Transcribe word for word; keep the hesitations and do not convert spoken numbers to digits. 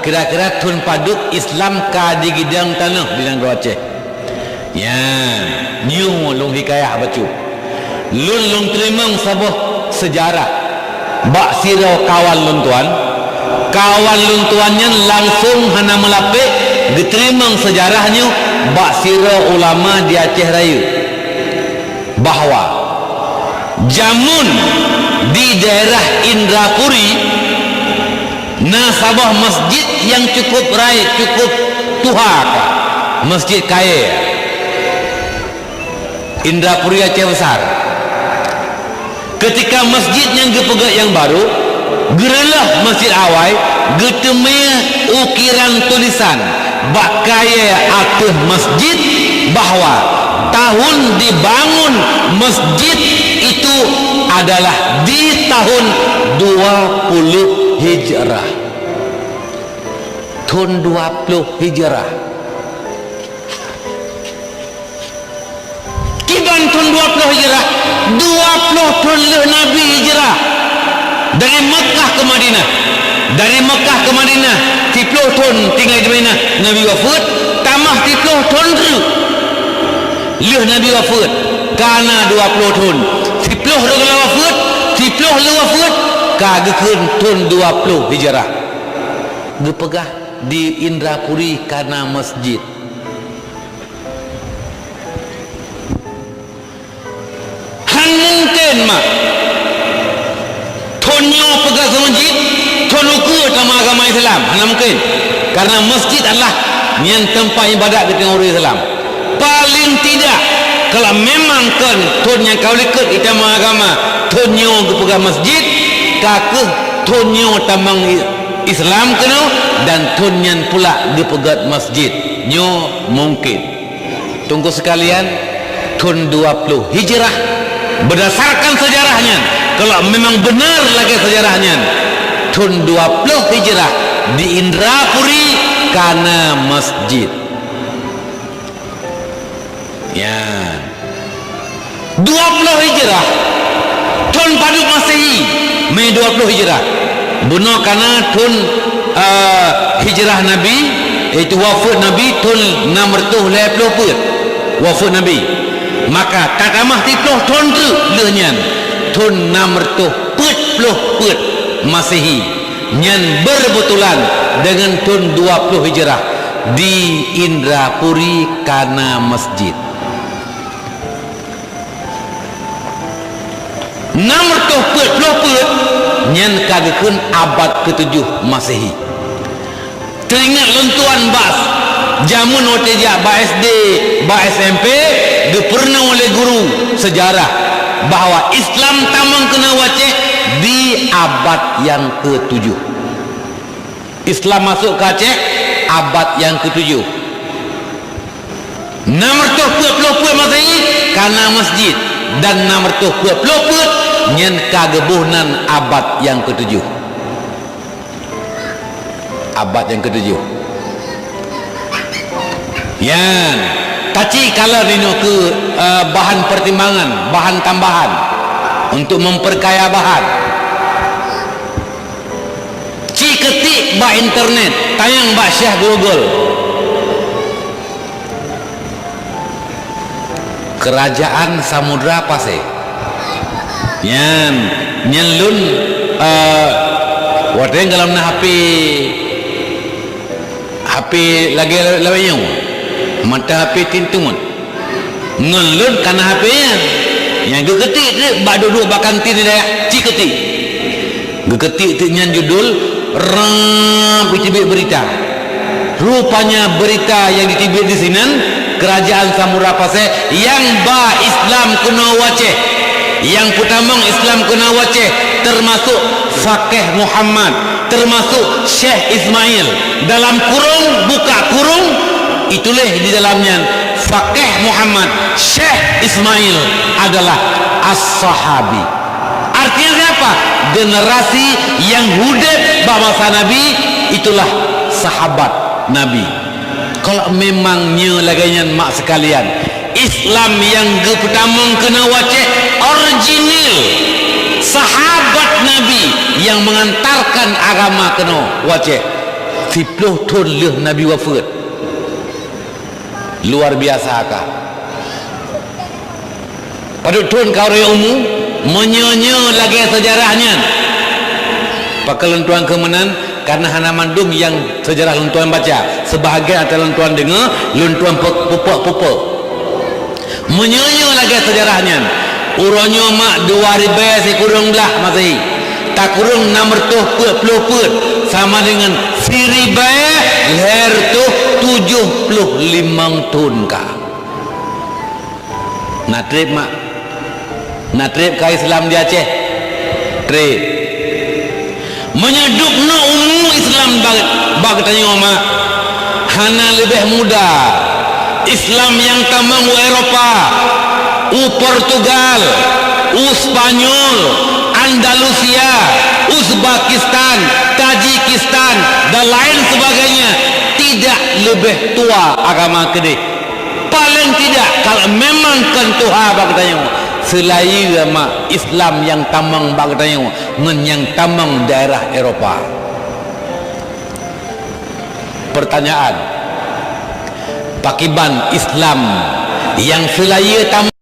Kira-kira thon padub Islam ka digidang tanoh di nanggroe Aceh? Nyan, nyoe lôn hikayah bacut. Lôn, lôn teurimong saboh seujarah bak sidroe kawan lôn tuan. Kawan lôn tuan nyan langsong hana meulapék geuteurimong seujarah nyoe bak sidroe ulama di Aceh Rayeuk, bahwa jameun di daerah Indrapuri na saboh masjid nyang cukup rayeuk, cukup tuha ka, Masjid Kayèe. Indrapuri Aceh Besar. Keutika masjid nyan geupeugét nyang barô, geureulôh masjid awai, geuteumé ukiran tulisan bak kayèe ateueh masjid bahwa tahun dibangun masjid itu adalah di tahun dua puluh Hijrah. Thon dua ploh Hijrah. Kiban thon dua ploh Hijrah, dua ploh thon lheueh Nabi hijrah dari Meukah keu Madinah. Dari Meukah keu Madinah, siploh thon tinggai di Madinah, Nabi wafeuet, tamah siploh thon treuk lheueh Nabi wafeuet, ka na dua ploh thon. Siploh roh geulah wafeuet, siploh lheueh wafeuet, ka geukheun thon dua ploh Hijrah. Geupeugah di Indrapuri ka na masjid. Han mungken mak thon nyoe peugah keu masjid, thon ukeue tamong agama Islam. Hana mungken. Karena masjid adalah nyan teumpat ibadat geutanyoe ureueng Islam. Paling tidak, kalau memang kon thon nyang ka u likot itamong agama, thon nyoe geupeugah masjid, ka kheueh thon nyoe tamong i-, Islam keunoe dan thon nyan pula geupeugét masjid. Nyoe mungken. Teungku sekalian, thon dua ploh Hijrah, berdasarkan sejarah nyan, kalau memang benar lagèe sejarah nyan, thon dua ploh Hijrah di Indrapuri ka na masjid. Nyan. Dua ploh Hijrah, thon padub Masehi, Mei dua ploh Hijrah. Bunoe ka na thon, eh, Hijrah Nabi, yaitu wafeuet Nabi thon nam reutôh lhèe ploh peuet. Wafeuet Nabi. Maka tatamah siploh thon treuk lheueh nyan, thon nam reutôh peuet ploh peuet Masehi. Nyan beureubetulan deungon thon dua ploh Hijrah di Indrapuri ka na masjid. Nam reutôh peuet ploh peuet nyan ka geukheun abad keutujoh Masehi. Teuingat lôn tuan bak jameun watèe jak bak S D, bak S M P, geupeurunoe lé guru sejarah bahwa Islam tamong keunoe u Aceh di abad nyang keutujoh. Islam masôk keu Aceh abad nyang keutujoh. Nam reutôh peuet ploh peuet Masehi ka na masjid, dan nam reutôh peuet ploh peuet nyan ka geuboh nan abad nyang keutujoh. Abad nyang keutujoh. Nyan, taci kalon inoe keu, eh, bahan pertimbangan, bahan tambahan untuk memperkaya bahan. Ci keutik bak internet, tanyong bak Syekh Google. Kerajaan Samudra Pasé. Nyan, nyan lôn, eh, watèe gohlom na H P, H P lagèe lawét nyoe, mantong H P tintuet. Ngon lôn ka na H P nyan. Nyang geukeutik teuk bak duek-duek bak kantin di dayah, ci keutik. Geukeutik teuk nyan judul, rab, jiteubiet beurita. Rupanya beurita nyang jiteubiet disinan, Kerajaan Samudra Pasé nyang ba Islam keunoe u Aceh. Nyang peutamong Islam keunoe u Aceh, teumasôk Fakih Muhammad, teumasôk Syekh Ismail. Dalam kurung, buka kurung, ituléh di dalam nyan, Fakih Muhammad, Syekh Ismail adalah as-sahabi. Artinya siapa? Generasi nyang udép bak masa Nabi, itulah sahabat Nabi. Kalau memang nyoe lagèe nyan, mak sekalian, Islam nyang geupeutamong keunoe u Aceh original, sahabat Nabi nyang mengantarkan agama keunoe u Aceh. Siplôh thôn lheueh Nabi wafeuet. Luar biasa ka. Padub thôn ka ureuëng umu, meunyoe nyoe lagée seujarah nyan. Pakon lôn tuan keu meunan, karena hana mandum nyang seujarah lôn tuan baca. Seubahagian ata lôn tuan deungoe, lôn tuan pe-, pupok-pupok. Meunyoe nyoe lagée seujarah nyan, uroe nyoe mak dua ribée sikureueng blaih Masehi, takureueng nam reutôh peuet ploh peuet, sama deungon siribée lhée reutôh tujoh ploh limong thôn ka. Na treb mak? Na treb ka Islam di Aceh? Treb. Meunyoe dubnoe umu Islam bak, bak geutanyoe mak, hana leubeh muda Islam nyang tamong u Eropa, u Portugal, u Spanyol, Andalusia, Uzbekistan, Tajikistan, dan lain sebagainya, tidak leubeh tua agama keudeh. Paléng tidak, kalau memang kon tuha bak geutanyoe, seulayeue mak Islam nyang tamong bak geutanyoe ngon nyang tamong daerah Eropa. Pertanyaan, pakiban Islam nyang seulayeue tamong